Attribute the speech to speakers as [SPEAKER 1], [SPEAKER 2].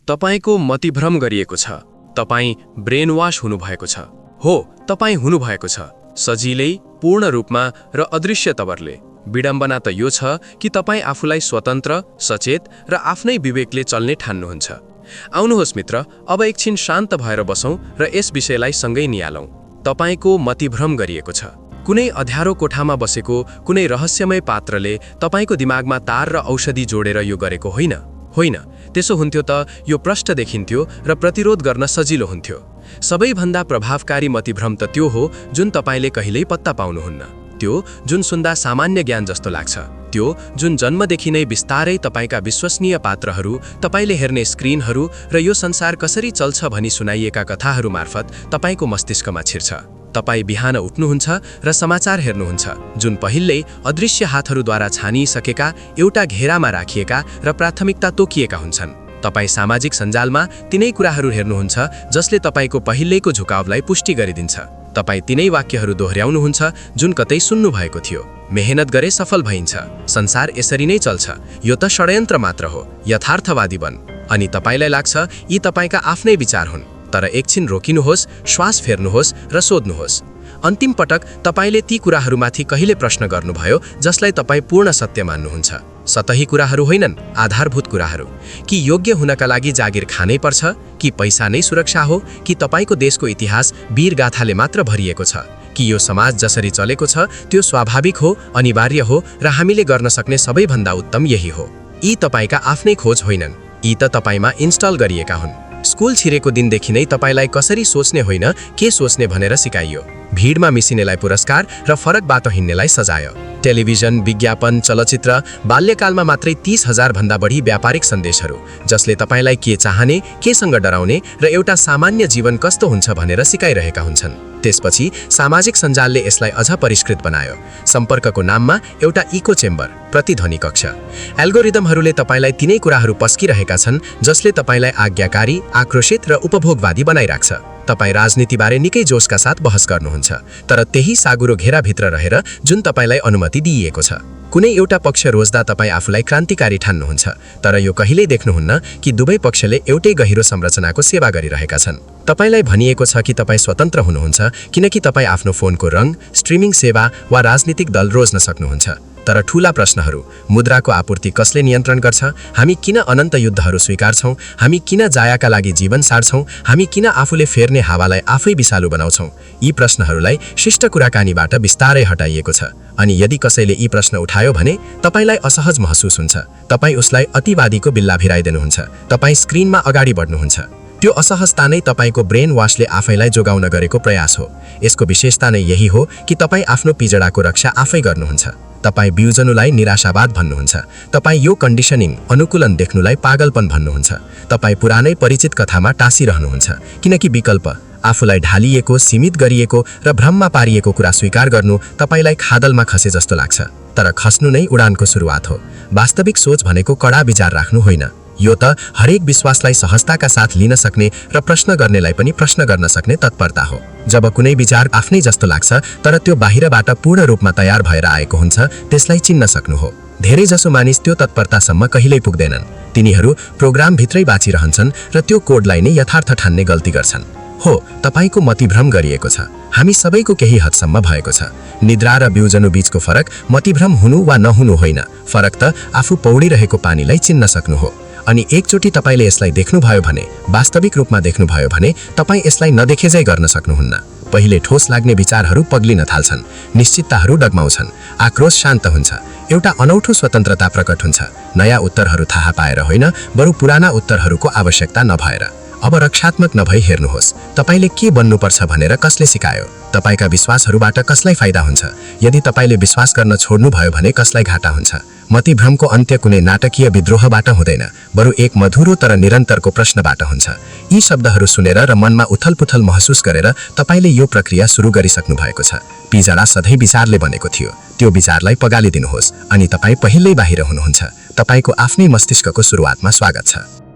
[SPEAKER 1] तपाईको मतिभ्रम गरिएको छ। तपाई ब्रेन वाश हुनुभएको छ। हो, तपाई हुनुभएको छ, सजिलै, पूर्ण रूपमा र अदृश्य तवरले। विडम्बना त यो छ कि तपाई आफूलाई स्वतन्त्र, सचेत र आफ्नै विवेकले चल्ने ठान्नुहुन्छ। आउनुहोस् मित्र, अब एकछिन शान्त भएर बसौं र यस विषयलाई सँगै नियालौं। तपाईको मतिभ्रम गरिएको छ। कुनै अध्यारो कोठामा बसेको कुनै रहस्यमय पात्रले तपाईको दिमागमा तार र औषधि जोडेर यो गरेको होइन। होइन, त्यसो हुन्थ्यो त यो प्रष्ट देखिन्थ्यो र प्रतिरोध गर्न सजिलो हुन्थ्यो। सबैभन्दा प्रभावकारी मतिभ्रम त त्यो हो जुन तपाईले कहिल्यै पत्ता पाउनुहुन्न। त्यो जुन सुन्दा सामान्य ज्ञान जस्तो लाग्छ। त्यो जुन जन्मदेखि नै बिस्तारै तपाईका विश्वसनीय पात्रहरू, तपाईले हेर्ने स्क्रिनहरू र यो संसार कसरी चल्छ भनी सुनाइएका कथाहरू मार्फत तपाईको मस्तिष्कमा छिर्छ। तपाई बिहान उठ्नुहुन्छ र समाचार हेर्नुहुन्छ जुन पहिल्यै अदृश्य हातहरूद्वारा छानिसकेका, एउटा घेरामा राखिएका र प्राथमिकता तोकिएका हुन्छन्। तपाई सामाजिक सञ्जालमा तिनै कुराहरू हेर्नुहुन्छ जसले तपाईको पहिल्यैको झुकावलाई पुष्टि गरिदिन्छ। तपाई तिनै वाक्यहरू दोहोर्याउनुहुन्छ जुन कतै सुन्नु भएको थियो। मेहनत गरे सफल भइन्छ, संसार यसरी नै चल्छ, यो त षड्यन्त्र मात्र हो, यथार्थवादी बन। अनि तपाईलाई लाग्छ यी तपाईका आफ्नै विचार हुन्। तर एकछिन रोकिनुहोस्, श्वास फेर्नुहोस् र सोध्नुहोस्, अन्तिम पटक तपाईले ती कुराहरूमाथि कहिले प्रश्न गर्नुभयो जसलाई तपाई पूर्ण सत्य मान्नुहुन्छ? सतही कुराहरू होइनन्, आधारभूत कुराहरू। कि योग्य हुनका लागि जागिर खानै पर्छ? कि पैसा नै सुरक्षा हो? कि तपाईको देशको इतिहास वीरगाथाले मात्र भरिएको छ? कि यो समाज जसरी चलेको छ त्यो स्वाभाविक हो, अनिवार्य हो र हामीले गर्न सक्ने सबैभन्दा उत्तम यही हो? यी तपाईका आफ्नै खोज होइनन्, यी त तपाईमा इन्स्टल गरिएका हुन्। स्कुल छिरेको दिनदेखि नै तपाईलाई कसरी सोच्ने होइन, के सोच्ने भनेर सिकाइयो। भिडमा मिसिनेलाई पुरस्कार र फरक बाटो हिँड्नेलाई सजाय। टेलिभिजन, विज्ञापन, चलचित्र, बाल्यकालमा मात्रै 30,000 भन्दा बढी व्यापारिक सन्देशहरू जसले तपाईलाई के चाहने, केसँग डराउने र एउटा सामान्य जीवन कस्तो हुन्छ भनेर सिकाइरहेका हुन्छन्। त्यसपछि सामाजिक सञ्जालले यसलाई अझ परिष्कृत बनायो। सम्पर्कको नाममा एउटा इको चेम्बर, प्रतिध्वनि कक्ष। एल्गोरिदमहरूले तपाईलाई तिनै कुराहरू पस्किरहेका छन् जसले तपाईलाई आज्ञाकारी, आक्रोशित र उपभोगवादी बनाइराख्छ। तपाई राजनीतिबारे निकै जोशका साथ बहस गर्नुहुन्छ, तर त्यही साँगुरो घेराभित्र रहेर जुन तपाईलाई अनुमति दिइएको छ। कुनै एउटा पक्ष रोज्दा तपाई आफूलाई क्रान्तिकारी ठान्नुहुन्छ, तर यो कहिल्यै देख्नुहुन्न कि दुवै पक्षले एउटै गहिरो संरचनाको सेवा गरिरहेका छन्। तपाईलाई भनिएको छ कि तपाई स्वतन्त्र हुनुहुन्छ किनकि तपाई आफ्नो फोनको रङ, स्ट्रिमिङ सेवा वा राजनीतिक दल रोज्न सक्नुहुन्छ। तर ठूला प्रश्नहरू, मुद्राको आपूर्ति कसले नियन्त्रण गर्छ? हामी किन अनन्त युद्धहरू स्वीकार्छौं? हामी किन जायाका लागि जीवन सार्छौं? हामी किन आफूले फेर्ने हावालाई आफै विषालु बनाउँछौं? यी प्रश्नहरूलाई शिष्ट कुराकानीबाट बिस्तारै हटाइएको छ। अनि यदि कसैले यी प्रश्न उठायो भने तपाईलाई असहज महसुस हुन्छ। तपाई उसलाई अतिवादीको बिल्ला भिराइदिनुहुन्छ। तपाई स्क्रिनमा अगाडि बढ्नुहुन्छ। त्यो असहजता नै तपाईको ब्रेन वाशले आफैलाई जोगाउन गरेको प्रयास हो। यसको विशेषता नै यही हो कि तपाई आफ्नो पिजडाको रक्षा आफै गर्नुहुन्छ। तपाई बिउजनुलाई निराशावाद भन्नुहुन्छ। तपाई यो कन्डिसनिङ, अनुकूलन देख्नुलाई पागलपन भन्नुहुन्छ। तपाई पुरानै परिचित कथामा टाँसिरहनुहुन्छ किनकि विकल्प, आफूलाई ढालिएको, सीमित गरिएको र भ्रममा पारिएको कुरा स्वीकार गर्नु तपाईलाई खादलमा खसे जस्तो लाग्छ। तर खस्नु नै उडानको सुरुवात हो। वास्तविक सोच भनेको कडा विचार राख्नु होइन। यो त हरेक विश्वासलाई सहजताका साथ लिन सक्ने र प्रश्न गर्नेलाई पनि प्रश्न गर्न सक्ने तत्परता हो। जब कुनै विचार आफ्नै जस्तो लाग्छ तर त्यो बाहिरबाट पूर्ण रूपमा तयार भएर आएको हुन्छ, त्यसलाई चिन्न सक्नु हो। धेरै जसो मानिस त्यो तत्परतासम्म कहिल्यै पुग्दैनन्। तिनीहरू प्रोग्रामभित्रै बाँचिरहन्छन् र त्यो कोडलाई नै यथार्थ ठान्ने गल्ती गर्छन्। हो, तपाईको मतिभ्रम गरिएको छ। हामी सबैको केही हदसम्म भएको छ। निद्रा र बिउजनु बीचको फरक मतिभ्रम हुनु वा नहुनु होइन, फरक त आफू पौडिरहेको पानीलाई चिन्न सक्नु हो। अनि एकचोटि तपाईले यसलाई देख्नुभयो भने, वास्तविक रूपमा देख्नुभयो भने तपाई यसलाई नदेखेझै गर्न सक्नुहुन्न। पहिले ठोस लाग्ने विचारहरू पग्लिन थाल्छन्, निश्चितताहरू डगमाउँछन्, आक्रोश शान्त हुन्छ, एउटा अनौठो स्वतन्त्रता प्रकट हुन्छ। नयाँ उत्तरहरू थाहा पाएर होइन, बरु पुराना उत्तरहरूको आवश्यकता नभएर। अब रक्षात्मक नभई हेर्नुहोस्, तपाईले के बन्नुपर्छ भनेर कसले सिकायो? तपाईका विश्वासहरूबाट कसलाई फाइदा हुन्छ? यदि तपाईले विश्वास गर्न छोड्नुभयो भने कसलाई घाटा हुन्छ? मतिभ्रमको अन्त्य कुनै नाटकीय विद्रोहबाट हुँदैन, बरु एक मधुरो तर निरन्तरको प्रश्नबाट हुन्छ। यी शब्दहरू सुनेर र मनमा उथलपुथल महसुस गरेर तपाईले यो प्रक्रिया सुरु गरिसक्नु भएको छ। पिजडा सधैँ विचारले बनेको थियो। त्यो विचारलाई पगालिदिनुहोस् अनि तपाई पहिल्यै बाहिर हुनुहुन्छ। तपाईको आफ्नै मस्तिष्कको सुरुवातमा स्वागत छ।